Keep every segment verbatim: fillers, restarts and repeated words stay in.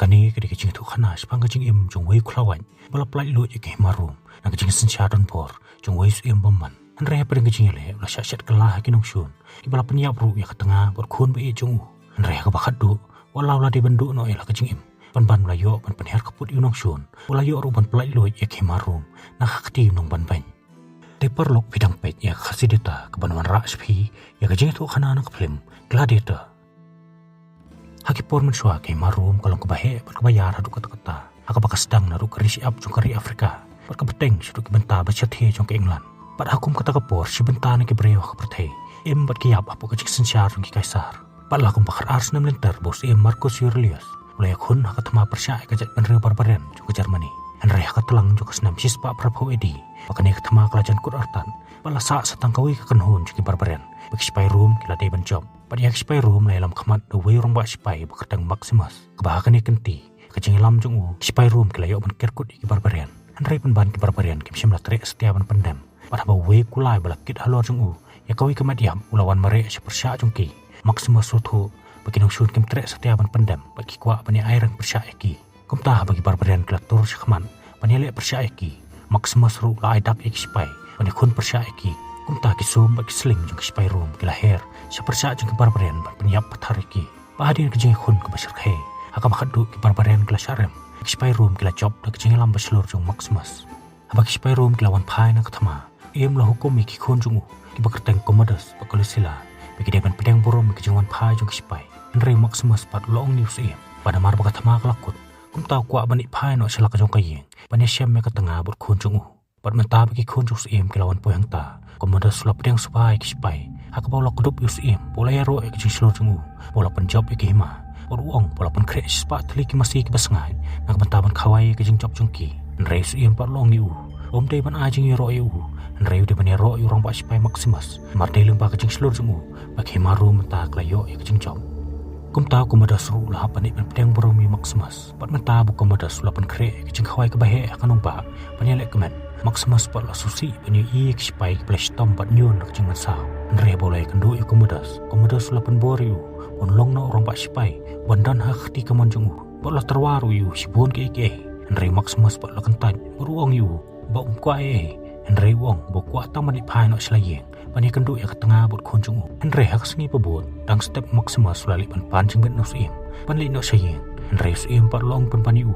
Kane ka dei ka jingïathuhkhana shaphang ka jingim jong uwei u khlawait ba la pyllait luid ïa ka hima Rom na ka jingsynshar donbor jong uwei u syiem bymman. Hynrei hapdeng ka jingïaleh u la shah shet kylla ha ki nongshun kiba la pynïap ruh ïa ka tnga bad khun ba ïeit jong u. Hynrei ha kaba khatduh, wat la u la dei ban duh noh ïa la ka jingim, pynban u la ïoh ban pynhiar kput ïa u nongshun, u la ïoh ruh ban pyllait luid ïa ka hima Rom na ka kti u nongbanbeiñ. Te paralok, phi dang peit ïa ka Khasi Data kaban wanrah sha phi ïa ka jingïathuhkhana na ka phlim Gladiator. Ha ki por mynshuwa ka hima Rom ka long kaba heh bad kaba ïar haduh katta katta, ha kaba ka sdang naduh ka ri shyiap jong ka ri Afrika bad ka bteng shaduh ki bynta ba shathie jong ka England. Bad ha kum kata ka por, shi bynta na ki briew ha ka pyrthei im bad ki ïap hapoh ka jingsynshar jong ki Kaisar. Bad la kum ba khatar snem lynter ba u syiem Marcus Aurelius u la ïakhun ha ka thma pyrshah ïa ka jaitbynriew barbarian jong ka Germany. Hynrei ha ka tlang jong ka snem shispah phraphew A D, ba kane ka thma ka la jan kut artat bad la sah sa tang kawei ka kynhun jong ki barbarian ba ki sipai Rom ki la dei ban jop. Bad ïa ki sipai Rom la ïalam khmat da uwei u rangbah sipai ba kyrteng Maximus, kaba ha kane ka kynti, ka jingïalam jong u, ki sipai Rom ki la ïoh ban ker kut ïa ki barbarian. Hynrei pynban ki barbarian kim shym la treh satia ban pyndem. Bad haba uwei u kulai ba la kit halor jong u ïa kawei ka met ïap u la wan mareh sha pyrshah jong ki, Maximus u ïathuh ba ki nongshun kim treh satia ban pyndem bad ki kwah ban ïa ai reng pyrshah ïa ki. Kumta haba ki barbarian ki la tur sha khmat ban ïaleh pyrshah ïa ki, Maximus ruh u la ai dak ïa ki sipai ban ïakhun pyrshah ïa ki. Kumta ki sum bad ki sling jong ki sipai Rom ki la her sha pyrshah jong ki barbarian ban pynïap pathar ïa ki. Bad hadien ka jingïakhun kaba shyrkhei, ha kaba khatduh ki barbarian ki la shah rem, ki sipai Rom ki la jop da ka jingïalam ba shlur jong Maximus. Haba ki sipai Rom ki la wan phai na ka thma, u syiem u la hukum ïa ki khun jong u, kiba kyrteng Commodus bad ka Lucilla, ba ki dei ban pdiang burom ïa ka jingwan phai jong ki sipai. Hynrei u Maximus pat u la ong ïa u syiem ba namar ba ka thma ka la kut, kumta u kwah ban leit phai noh sha la ka jong ka ïing ban ïashem ïa ka tnga bad khun jong u. Bad mynta ba ki khun jong u syiem ki la wan poi hangta, u Commodus u la pdiang suba ïa ki sipai, ha kaba u la kdup ïa u syiem ba u la ïaroh ïa ka jingshlur jong u, ba u la pynjop ïa ka hima. Bad u ong ba u la pynkhreh shispah tylli ki masi kiba sngaid na ka bynta ban khawai ïa ka jingjop jong ki. Hynrei u syiem pat u la ong ïa u ba um dei ban ai jingïaroh ïa u, hynrei u dei ban ïaroh ïa u rangbah sipai Maximus, namar dei lyngba ka jingshlur jong u ba ka hima Rom mynta ka la ïoh ïa ka jingjop. Kumta u Commodus ruh u la hap ban leit ban pdiang burom ïa u Maximus. Bad mynta ba u Commodus u la pynkhreh ïa ka jingkhawai kaba heh ha ka nongbah ban ïaleh kmen, u Maximus pat u la sngewsih ban ïohi ïa ki sipai kiba la shitom bad ñiun na ka jingmynsaw. Hynrei haba u la ïakynduh ïa u Commodus, u Commodus u la pynbor ïa u ba un long noh u rangbah sipai uban don ha ka kti kamon jong u. Bad u la tyrwa ruh ïa u shibun kiei kiei. Hynrei u Maximus pat u la kyntait bad u ong ïa u ba um kwah ei ei, hynrei u ong ba u kwah tang ban leit phai noh sha la ïing ban ïakynduh ïa ka tnga bad khun jong u. Hynrei ha ka sngi ba bud, dang step u Maximus u la leit ban pan jingmut na u syiem ban leit noh sha ïing. Hynrei u syiem pat u la ong pynban ïa u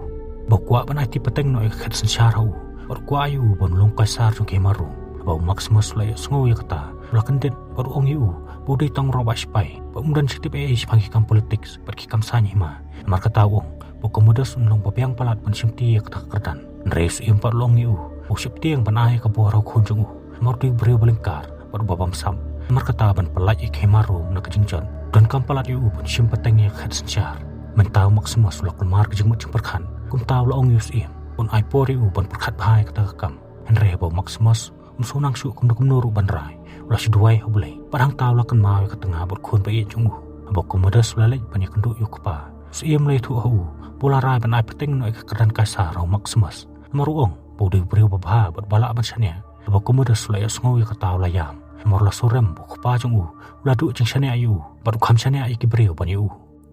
ba u kwah ban aiti pateng noh ïa ka khet synshar ha u, bad u kwah ïa u ban long kaisar jong ka hima Rom. Haba u Maximus u la ïohsngew ïa kata, u la kyndit bad u ong ïa u ba u dei tang u rangbah sipai, bad um don jingtip ei ei shaphang ki kam politics bad ki kam saiñ hima. Namar kata u ong ba u Commodus un long ba biang palat ban shimti ïa kata ka kyrdan. Hynrei u syiem pat u la ong ïa u ba u sheptieng ban ai ïa ka bor ha u khun jong u, namar u dei u briew ba lyngkar bad uba bamsap. Namar kata ban pyllait ïa ka hima Rom na ka jingjot, donkam palat ïa u ban shim pateng ïa ka khet synshar. Mynta u Maximus u la kulmar ka jingmut jingpyrkhat, kumta u la ong ïa u syiem ba un ai por ïa u ban pyrkhat bha ïa kata ka kam. Hynrei haba u Maximus um sngewsih shuh kumno kumno ruh ban rai, u la shu duwai ha U Blei bad hangta u la kynmaw ïa ka tnga bad khun ba ïeit jong u. Haba u Commodus u la leit ban ïakynduh ïa u kpa, u syiem u la ïathuh ha u ba u la rai ban ai pateng noh ïa ka kyrdan kaisar ha u Maximus, namar u ong ba u dei u briew ba bha bad ba lah ban shaniah. Haba u Commodus u la ïohsngew ïa kata u la ïam, namar u la surem ba u kpa jong u u la duh jingshaniah ïa u bad u kham shaniah ïa ki briew ban ïa u.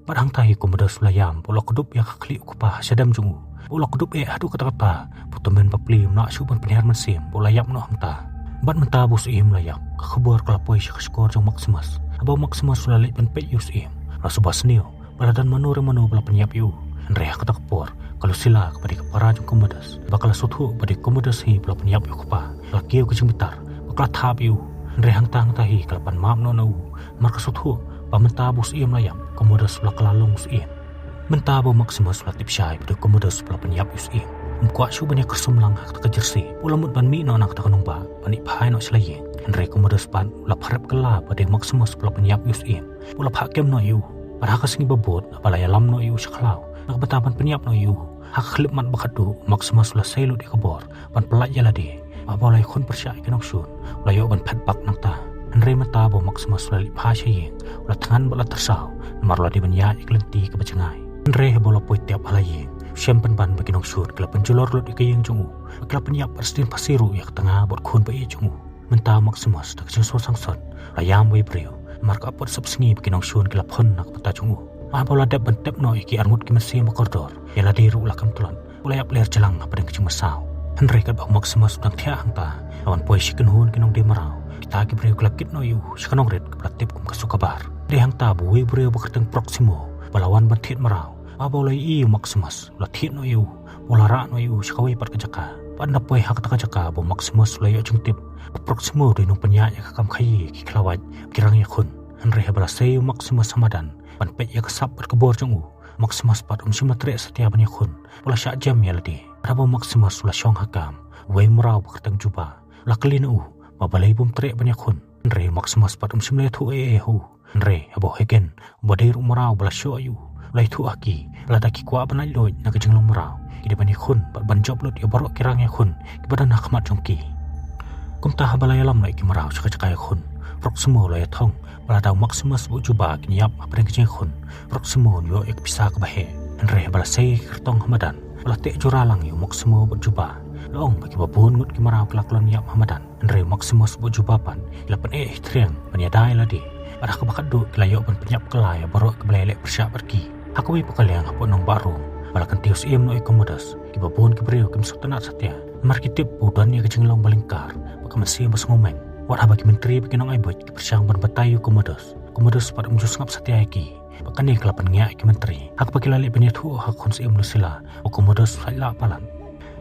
Bad hangta hi u Commodus u la ïam bad u la kdup ïa ka khlieh u kpa ha shadem jong u, bad u la kdup eh haduh katta katta ba u tymmen bapli um lah shuh ban pynhiar mynsiem ba u la ïap noh hangta. Bad mynta ba u syiem u la ïap, ka khubor ka la poi sha ka shkor jong u Maximus. Haba u Maximus u la leit ban peit ïa u syiem, u la suba sniew ba la don mano re mano ba la pynïap ïa u. Hynrei ha kata ka por, ka Lucilla kaba dei ka para jong u Commodus, ba ka la sngewthuh ba dei u Commodus hi ba la pynïap ïa u kpa, ka la kiew ka jingbitar bad ka la thap ïa u. Hynrei hangta hangta hi ka la pan map noh na u, namar ka sngewthuh ba mynta ba u syiem la ïap, u Commodus u la kylla long u syiem. Mynta ba u Maximus u la tip shai ba dei u Commodus ba la pynïap ïa u syiem, um kwah shuh ban ïa kyrsum lang ha kata ka jersey ba u la mut ban mih noh na kata ka nongbah ban leit phai noh sha la ïing. Hynrei u Commodus pat u la pharep kylla ba dei u Maximus ba la pynïap ïa u syiem, ba u la phah kem noh ïa u. Bad ha ka sngi ba bud, haba la ïalam noh ïa u sha khlaw na ka bynta ban pynïap noh ïa u, ha ka khyllipmat ba khatduh u Maximus u la sei lut ïa ka bor ban pyllait ïa lade. Haba u la ïakhun pyrshah ïa ki nongshun, u la ïoh ban phet bak nangta. Hynrei mynta ba u Maximus u la leit phai sha ïing, u la thngan bad u la tyrsaw, namar u la dei ban ïaid ïa ka lynti kaba jngai. Hynrei haba u la poi tiap ha la ïing, u shem pynban ba ki nongshun ki la pynjulor lut ïa ka ïing jong u, bad ki la pynïap bad sdien phasi ruh ïa ka tnga bad khun ba ïeit jong u. Mynta u Maximus da ka jingsngewsih sangsot u la ïam wei briew, namar ka apot sop sngi ba ki nongshun ki la phon na ka bynta jong u. Bad haba u la dep ban tep noh ïa ki arngut ki mynsiem ba kordor, ïa lade ruh la kam tlot. U la ïap ler jlang hapdeng ka jingmynsaw. Hynrei katba u Maximus u dang thiah hangta, la wan poi shi kynhun ki nongdie mraw, kita ki briew ki la kit noh ïa u sha ka nongrit kaba la tip kum ka Sukabar. Dei hangta ba uwei u briew ba kyrteng Proximo, ba la wan ban thied mraw, haba u la ïohi ïa u Maximus, u la thied noh ïa u, u la rah noh ïa u sha kawei pat ka jaka. Bad ynda poi ha kata ka jaka ba u Maximus u la ïoh jingtip ba Proximo u dei u nongpynïaid ïa ka kam khaïi ki khlawait, ki rangïakhun. Hynrei haba la sei ïa u Maximus ha madan ban peit ïa ka sap bad ka bor jong u, u Maximus pat um shym la treh satia ban ïakhun, u la shah jem ïa lade. Haba u Maximus u la shong ha kam, uwei u mraw ba kyrteng Juba u la kylli na u ba balei bym treh ban ïakhun. Hynrei u Maximus pat um shym la ïathuh ei ei ha u. Hynrei haba u Hagen, uba dei ruh u mraw ba la shoh ïa u, u la ïathuh ha ki ba lada ki kwah ban laitluid na ka jinglong mraw, ki dei ban ïakhun bad ban jop lut ïa baroh ki rangïakhun kiba don ha khmat jong ki. Kumta haba la ïalam noh ïa ki mraw sha ka jaka ïakhun, Proximo u la ïathuh ba lada u Maximus bad u Juba kin ïap hapdeng ka jingïakhun, Proximo un ïoh ïa ka pisa kaba heh. Hynrei haba la sei ïa ki kyrtong ha madan, ba la teh jura lang ïa u Maximus bad u Juba, la ong ba kiba bun ngut ki mraw ki la klon ïap ha madan. Hynrei u Maximus bad u Juba pat ki la pyneh hi triang ban ïada ïa lade. Bad ha kaba khatduh ki la ïoh ban pynïap kylla ïa baroh kiba la ïaleh pyrshah bad ki. Ha kawei pat ka liang hapoh nongbah Rom, ba la kyntiew syiem noh ïa u Commodus, kiba bun ki briew kim sngewtynnad satia, namar ki tip ba u don ïa ka jinglong ba lyngkar bad ka mynsiem ba sngewmeng. Wat haba ki myntri bad ki nongai buit ki pyrshang ban batai ïa u Commodus, u Commodus pat um ju sngap satia ïa ki. Bad kane ka la pynngiah ïa ki myntri, ha kaba ki la leit ban ïathuh ha ka khun syiem Lucilla ba u Commodus u la lait palat.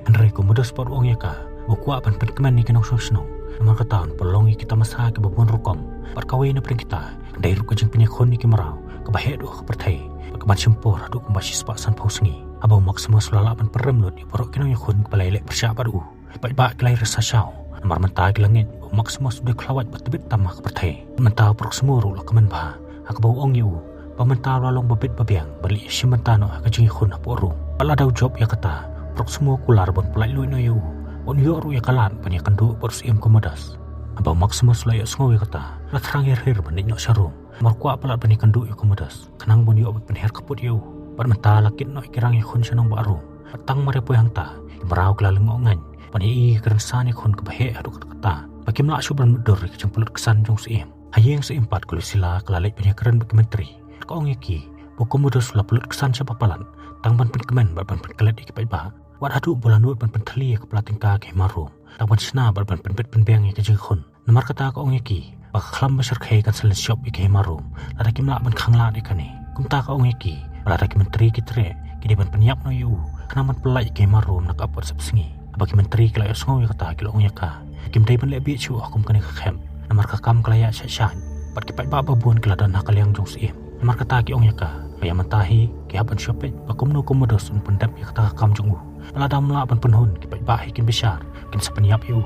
Hynrei u Commodus pat u ong ïa ka ba u kwah ban pynkmen ïa ki nongshong shnong, namar kata un pynlong ïa ki tamasa kiba bun rukom. Bad kawei na pdeng kita kan dei ruh ka jingpynïakhun ïa ki mraw kaba heh duh ha ka pyrthei, bad kaban shim por haduh kumba shispah sanphew sngi. Haba u Maximus u la lah ban pynrem lut ïa baroh ki nongïakhun kiba la ïaleh pyrshah bad u, ki paidbah ki la ïa risa shaw, namar mynta ki la ngeit ba u Maximus u dei u khlawait ba tbit tam ha ka pyrthei. Mynta u Proximo ruh u la kmen bha, ha kaba u ong ïa u ba mynta u la long ba bit ba biang ban leit ïashim bynta noh ha ka jingïakhun hapoh Rom. Bad lada u jop ïa kata, u Proximo u kular ban pyllait luid noh ïa u, ban ïoh ruh ïa ka lad ban ïakynduh bad u syiem Commodus. Haba u Maximus u la ïohsngew ïa kata, u la thrang hir hir ban leit noh sha Rom, namar u kwah palat ban ïakynduh ïa u Commodus, khnang ban ïoh ban pynher kput ïa u. Bad mynta la kit noh ïa ki rangïakhun sha nongbah Rom. Bad tang mar ïa poi hangta, ki mraw ki la lyngngoh ngaiñ ban ïohi ïa ka rynsan ïakhun kaba heh haduh katta katta, ba kim lah shuh ban mutdur ïa ka jingpynlut ksan jong u syiem. Ha ïing syiem pat ka Lucilla ka la leit ban ïakren bad ki myntri. Ka ong ïa ki ba u Commodus u la pynlut ksan shaba palat, tang ban pynkmen bad ban pynklet ïa ki paidbah. Wat haduh ba u la nud ban pynthylli ïa ka pla tyngka ka hima Rom, tang ban shna bad ban pynbit pynbiang ïa ka jingïakhun. Namar kata ka ong ïa ki ba ka khlam ba shyrkhei kan sa lynshop ïa ka hima Rom lada kim lah ban khanglad ïa kane. Kumta ka ong ïa ki ba lada ki myntri ki treh, ki dei ban pynïap noh ïa u, khnang ban pyllait ïa ka hima Rom na ka ap wat sepsngi. Haba ki myntri ki la ïohsngew ïa kata ki la ong ïa ka ba kim dei ban leh bieit shuh ha kum kane ka khep, namar ka kam ka la ïaid shait shait, bad ki paidbah ba bun ki la don ha ka liang jong u syiem. Namar kata ki ong ïa ka ba ïa mynta hi ki hap ban shu peit ba kumno u Commodus un pyndep ïa kata ka kam jong u. Ba lada um lah ban pynhun, ki paidbah hi kin bishar, kin sa pynïap ïa u.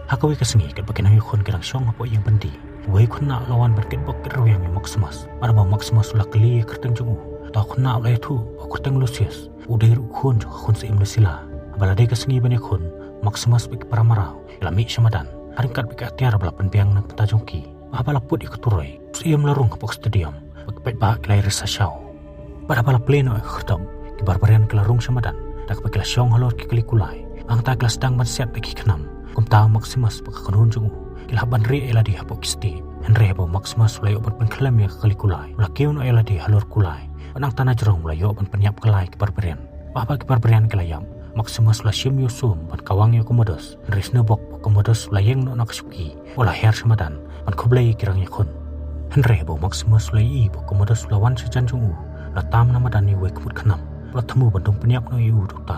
Ha kawei ka sngi katba ki nongïakhun ki dang shong hapoh ïing byndi, uwei u khynnah u la wan ban kitbok kitrwiang ïa u Maximus. Bad haba u Maximus u la kylli ïa ka kyrteng jong u, uta u khynnah u la ïathuh ba u kyrteng Lucius, u dei ruh u khun jong ka khun syiem Lucilla. Haba la dei ka sngi ban ïakhun, u Maximus bad ki para mraw ki la mih sha madan, ha ryngkat bad ki atiar ba la pynbiang na ka bynta jong ki. Haba la put ïa ka turoi, u syiem u la rung hapoh ka stadium, bad ki paidbah ki la ïa risa shaw. Bad haba la plie noh ïa ka khyrdop, ki barbarian ki la rung sha madan, da kaba ki la shong halor ki kali kulai. Hangta ki la sdang ban siat da ki khnam. Kumta u Maximus bad ka kynhun jong u ki la hap ban rieh ïa lade hapoh ki stieh. Hynrei haba u Maximus u la ïoh ban pynkhlem ïa ka kali kulai, u la kiew noh ïa lade halor kulai. Bad nangta na jrong u la ïoh ban pynïap kylla ïa ki barbarian. Bad haba ki barbarian ki la ïap, u Maximus u la shim ïa u sum ban kawang ïa u Commodus. Hynrei sngewbok ba u Commodus u la ïeng noh na ka shuki, u la her sha madan ban khublei ïa ki rangïakhun. Hynrei haba u Maximus u la ïohi ba u Commodus u la wan sha jan jong u, u la tam na madan ïa uwei u khmut khnam. U la thmu ban dung pynïap noh ïa u da uta.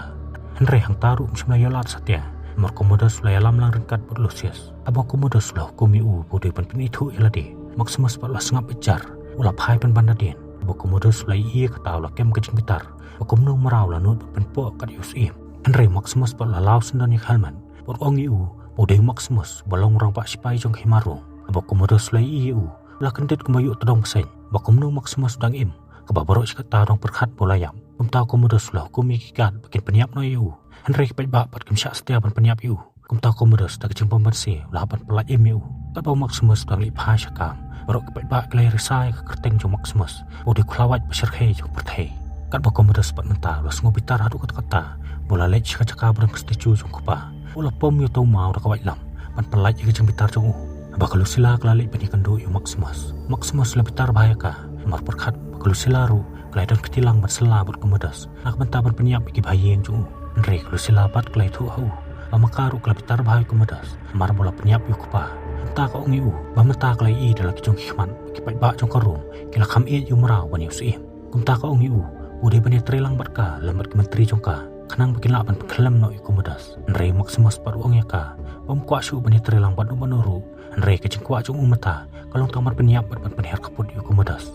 Hynrei hangta ruh um shym la ïoh lad satia, namar u Commodus u la ïalam lang ryngkat bad u Lucius. Haba u Commodus u la hukum ïa u ba u dei ban pynithuh ïa lade, u Maximus pat u la sngap beit jar, u la phai pynban nadien. Haba u Commodus u la ïohi ïa kata u la kem ka jingbitar ba kumno u mraw u la nud ban pynpoh kat ïa u syiem. Hynrei u Maximus pat u la law syndon ïa ka helmet bad u ong ïa u ba u dei u Maximus uba long u rangbah shipai jong ka hima Rom. Haba u Commodus u la ïohi ïa u, u la kyndit kumba ïoh tdong bseiñ ba kumno u Maximus u dang im, kaba baroh shi katta u dang pyrkhat ba u la ïap. Kumta u Commodus u la hukum ïa ki guard ba kin pynïap noh ïa u. Hynrei ki paidbah pat kim shah satia ban pynïap ïa u. Kumta u Commodus da ka jingbym banse u la hap ban pyllait im ïa u. Katba u Maximus u dang leit phai sha kam, baroh ki paidbah ki la ïa risa ïa ka kyrteng jong u Maximus ba u dei u khlawait ba shyrkhei jong ka pyrthei. Katba u Commodus pat mynta u la sngew bitar haduh katta katta, ba u la leit sha ka jaka ba don ka statue jong u kpa, ba u la pom ïa uta u maw da ka waitlam ban pyllait ïa ka jingbitar jong u. Haba ka Lucilla ka la leit ban ïakynduh ïa u Maximus, u Maximus u la bitar bha ïa ka, namar u pyrkhat ba Ka Lucilla ruh ka la don kti lang ban syllah bad u Commodus na ka bynta ban pynïap ïa ki bahaïing jong u. Hynrei ka Lucilla pat ka la ïathuh ha u ba ma ka ruh ka la bitar bha ïa u Commodus namar ba u la pynïap ïa u kpa. Mynta ka ong ïa u ba mynta ka la ïohi da la ki jong ki khmat ba ki paidbah jong ka Rom ki la kham ïeit ïa u mraw ban ïa u syiem. Kumta ka ong ïa u, u dei ban ïatrei lang bad ka lem bad ki myntri jong ka khnang ba kin lah ban pynkhlem noh ïa u Commodus. Hynrei u Maximus pat u ong ïa ka ba um kwah shuh ban ïatrei lang bad uno uno ruh. Hynrei ka jingkwah jong u mynta ka long tang ban pynïap bad ban pynher khappud ïa u Commodus.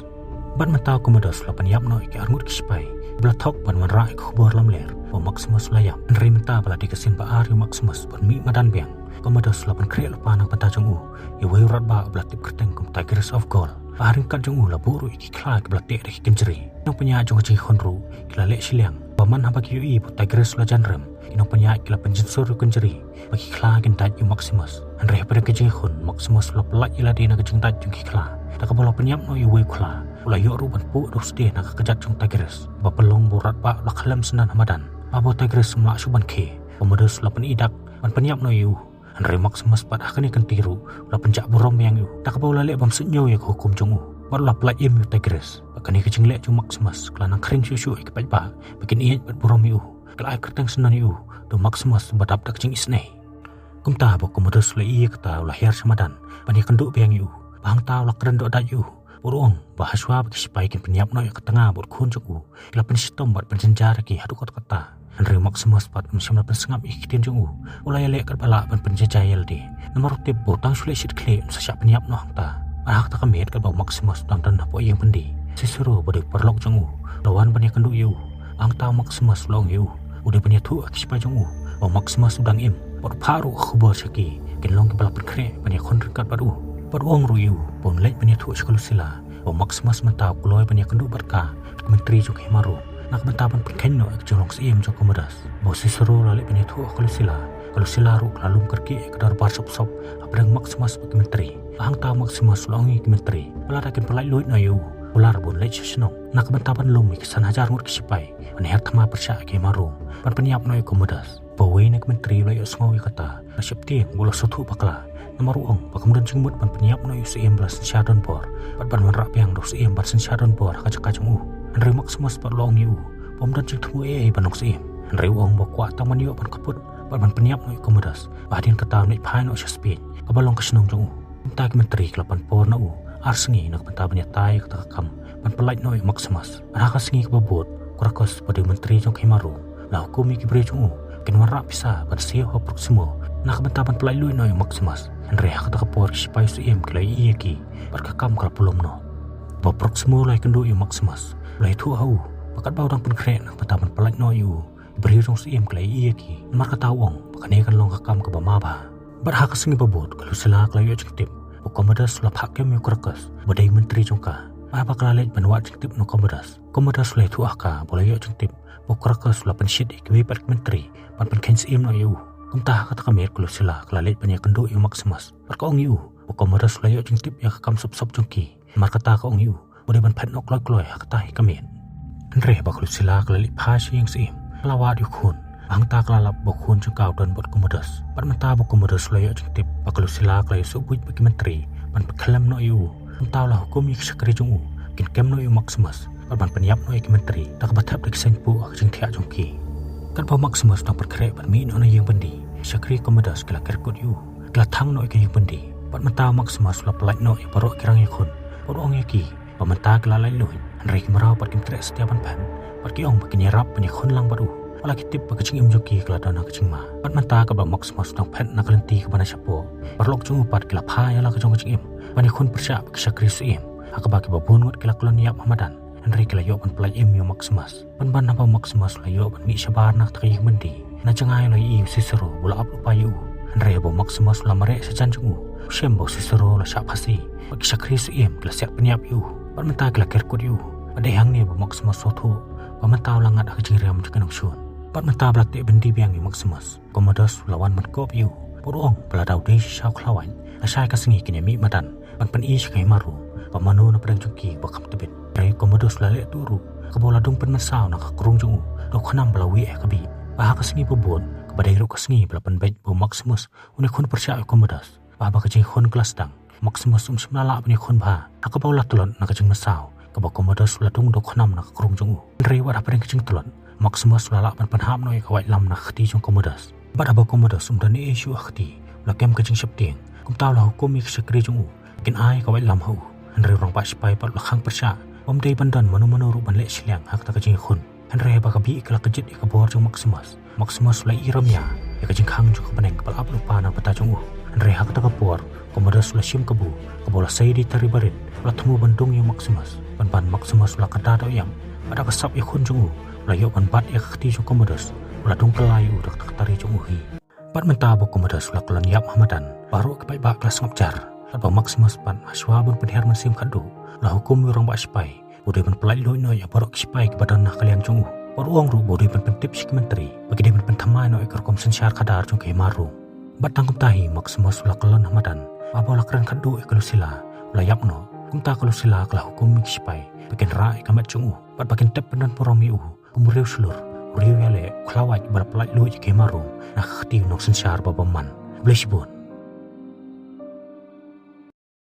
Bad mynta u Commodus u la pynïap noh ïa ki arngut ki sipai ba la thok ban wanrah ïa ka khubor lamler ba u Maximus u la ïap. Hynrei mynta ba la dei ka sien ba ar ïa u Maximus ban mih madan biang, u Commodus u la pynkhreh lypa na ka bynta jong u ïa uwei u radbah ba la tip kyrteng kum Tigris of Gaul. Ba ha ryngkat jong u la buh ruh ïa ki khla kiba la teh da ki kynjri. Ki nongpynïaid jong ka jingïakhun ruh ki la leh shiliang ba man haba ki ïohi ba u Tigris u la jan rem, ki nongpynïaid ki la pynjynsur ïa u kynjri ba ki khla kin dait ïa u Maximus. Hynrei hapdeng ka jingïakhun u Maximus u la pyllait ïa lade na ka jingdait jong ki khla. Da kaba u la pynïap noh ïa uwei u khla u la ïoh ruh ban puh da u sdie na ka kjat jong u Tigris. Ba pynlong ba u radbah u la khlem synran ha madan. Haba u Tigris um lah shuh ban khie, u Commodus u la pyni dak ban pynïap noh ïa u. Hynrei u Maximus pat ha kane ka kynti ruh u la pynjah burom biang ïa u da kaba u la leh bym suidñiew ïa ka hukum jong u. Bad u la pyllait im ïa u Tigris. Bad kane ka jingleh jong u Maximus ka la nang khring shuh shuh ïa ki paidbah ba kin ïeit bad burom ïa u. Ka la ai kyrteng synran ïa u da u Maximus ba dap da ka jingisynei. Kumta ba u Commodus u la ïohi ïa kata u la hiar sha madan ban ïakynduh biang ïa u. Ba hangta u la kren doh dait ïa u. Bad u ong ba hashwa ba ki sipai kin pynïap noh ïa ka tnga bad u khun jong u, ki la pynshitom bad pynjynjar ïa ki haduh katta katta. Hynrei u Maximus pat um shym la pynsngap ïa ki ktien jong u. U la ïaleh katba lah ban pynjynjar ïa lade. Namar u tip ba u tang shu leh shit khlieh un sa shah pynïap noh hangta. Bad ha kata ka miet katba u Maximus u dang don hapoh ïing byndi, u Cicero ba dei u paralok jong u u la wan ban ïakynduh ïa u. Hangta u Maximus u la ong ïa u, u dei ban ïathuh ha ki sipai jong u ba u Maximus u dang im. Bad u phah ruh ka khubor sha ki, kin long kiba la pynkhreh ban ïakhun ryngkat bad u. Bad u ong ruh ïa u ba un leit ban ïathuh sha ka Lucilla ba u Maximus mynta u kloi ban ïakynduh bad ka, ka myntri jong ka hima Rom, na ka bynta ban pynkheiñ noh ïa ka jinglong syiem jong u Commodus. Ba u Cicero u la leit ban ïathuh ha ka Lucilla, ka Lucilla ruh ka la lum kyrkieh ïa ka dorbar sop sop hapdeng u Maximus bad ki myntri. Hangta u Maximus u la ong ïa ki myntri ba lada kin pyllait luid noh ïa u, kular ba un leit sha shnong na ka bynta ban lum ïa ki san hajar ngut ki sipai ban her thma pyrshah ïa ka hima Rom ban pynïap noh ïa u Commodus. Ba uwei na ki myntri u la ïohsngew ïa kata u la sheptieng bad u la sngewthuh bakla. Namar u ong ba kam don jingmut ban pynïap noh ïa u syiem ba la synshar donbor bad ban wanrah biang da u syiem ban synshar donbor ha ka jaka jong u. Hynrei u Maximus pat u la ong ïa u ba um don jingthmu ei ei ban long syiem. Hynrei u ong ba u kwah tang ban ïoh ban khappud bad ban pynïap noh ïa u Commodus, ba hadien kata un leit phai noh sha Spain kaba long ka shnong jong u. Kumta ki myntri ki la pan por na u ar sngi na ka bynta ban ïatai ïa kata ka kam ban pyllait noh ïa u Maximus. Bad ha ka sngi kaba bud u Gracchus ba dei u myntri jong ka hima Rom u la hukum ïa ki briew jong u ba kin wanrah pisa ban siew ha u Proximo na ka bynta ban pyllait luid noh ïa u Maximus. Hynrei ha kata ka por ki sipai u syiem ki la ïohi ïa ki bad ka kam ka la pulom noh. Ba u Proximo u la ïakynduh ïa u Maximus u la ïathuh ha u ba katba u dang pynkhreh na ka bynta ban pyllait noh ïa u, ki briew jong u syiem ki la ïohi ïa ki. Namar kata u ong ba kane kan long ka kam kaba ma bha. Bad ha ka sngi ba bud ka Lucilla ka la ïoh jingtip ba u Commodus u la phah kem ïa u Gracchus ba dei u myntri jong ka. Bad haba ka la leit ban wad jingtip na u Commodus, u Commodus u la ïathuh ha ka ba u la ïoh jingtip ba u Gracchus u la pynshit ïa kiwei pat ki myntri ban pynkheiñ syiem noh ïa u. Kumta ha kata ka miet ka Lucilla ka la leit ban ïakynduh ïa u Maximus bad ka ong ïa u ba u Commodus u la ïoh jingtip ïa ka kam sop sop jong ki. Namar kata ka ong ïa u ba u dei ban phet noh kloi kloi ha kata hi ka miet. Hynrei haba ka Lucilla ka la leit phai sha ïing syiem ka la wad ïa u khun. Hangta ka la lap ba u khun jong ka u don bad u Commodus. Bad mynta ba u Commodus u la ïoh jingtip ba ka Lucilla ka la ïoh sngewbha bad ki myntri ban pynkhlem noh ïa u, mynta u la hukum ïa ki shakri jong u ba kin kem noh ïa u Maximus bad ban pynïap noh ïa ki myntri da kaba thep da ki seng puh ha ka jingthiah jong ki. Katba u Maximus u dang pynkhreh ban mih noh na ïing byndi, ki shakri u Commodus ki la ker kut ïa u. Ki la thang noh ïa ka ïing byndi. Bad mynta u Maximus u la pyllait noh ïa baroh ki rang ïakhun bad u ong ïa ki ba mynta ki la lait luid, hynrei ki mraw pat kim treh satia ban phet bad ki ong ba kin ïarap ban ïakhun lang bad u. Wat la ki tip ba ka jingim jong ki ka la don ha ka jingma. Bad mynta katba u Maximus u dang phet na ka lynti kaba na shapoh, ki paralok jong u pat ki la phai ïa la ka jong ka jingim ban ïakhun pyrshah bad ki shakri u syiem, ha kaba kiba bun ngut ki la kyllon ïap ha madan. Hynrei ki la ïoh ban pyllait im ïa u Maximus. Pynban haba u Maximus u la ïoh ban mih shabar na kata ka ïing byndi, na jngai u la ïohi ïa u Cicero ba u la ap lypa ïa u. Hynrei haba u Maximus u la mareh shajan jong u, u shem ba u Cicero u la shah phasi bad ki shakri u syiem ki la siat pynïap ïa u. Bad mynta ki la ker kut ïa u bad dei hangne ba u Maximus u sngewthuh ba mynta u la ngat ha ka jingriam jong ki nongshun. Bad mynta ba la teh byndi biang ïa u Maximus, u Commodus u la wan ban kop ïa u bad u ong ba lada u dei shisha u khlawait, lashai ka sngi kin ïa mih madan ban pyni sha ka hima Rom ba mano na pdeng jong ki ba kham tbit. Hynrei u Commodus u la leh tuh ruh, kaba u la dung pynmynsaw na ka krung jong u da u khnam ba la wieh ha ka bih. Ba ha ka sngi ba bud, kaba dei ruh ka sngi ba la pynbeit ba u Maximus un ïakhun pyrshah ïa u Commodus, ba haba ka jingïakhun ka la sdang, u Maximus um shym la lah ban ïakhun bha, ha kaba u la tlot na ka jingmynsaw kaba Commodus u la dung da u khnam na ka krung jong u. Hynrei wat hapdeng ka jingtlot, Maximus u la lah ban pynhap noh ïa ka waitlam na ka kti jong Commodus. Bad haba Commodus um don ei ei shuh ha kti, u la kem ka jingsheptieng. Kumta u la hukum ïa ki shakri jong u ba kin ai ka waitlam ha u. Hynrei u rangbah shipai pat u la khang pyrshah ba um dei ban don mano mano ruh ban leh shiliang ha kata ka jingïakhun. Hynrei haba ka bih ka la kjit ïa ka bor jong Maximus, Maximus u la ïohi rem ïa ka jingkhang jong ka bneng kaba la ap lypa na ka bynta jong u. Hynrei ha kata ka por, Commodus u la shim ka bu kaba u la sei da i tari barit, u la thmu ban dung ïa u Maximus. Pynban Maximus u la kyrda da u ïap, bad da ka sap ïakhun jong u, u la ïoh ban bat ïa ka kti jong Commodus. U la dung kylla ïa u da kata ka tari jong u hi. Bad mynta ba u Commodus u la kyllon ïap ha madan, baroh ki paidbah ki la sngap jar. Bad ba u Maximus pat, ha shuwa ban pynhiar mynsiem khatduh, u la hukum ïa u rangbah shipai ba u dei ban pyllait luid noh ïa baroh ki shipai kiba don ha ka liang jong u. Bad u ong ruh ba u dei ban pyntip sha ki myntri ba ki dei ban pynthymmai noh ïa ka rukom synshar khadar jong ka hima Rom. Bad tang kumta hi Maximus u la kyllon ha madan, bad haba u la kren khatduh ïa ka Lucilla, u la ïap noh. Kumta ka Lucilla ka la hukum ïa ki shipai ba kin rah ïa ka met jong u, bad ba kin tep pyndonburom ïa u kum u riew shlur, u riew ïaleh, u khlawait uba la pyllait luid ïa ka hima Rom na ka kti u nongsynshar ba bymman. Khublei shibun.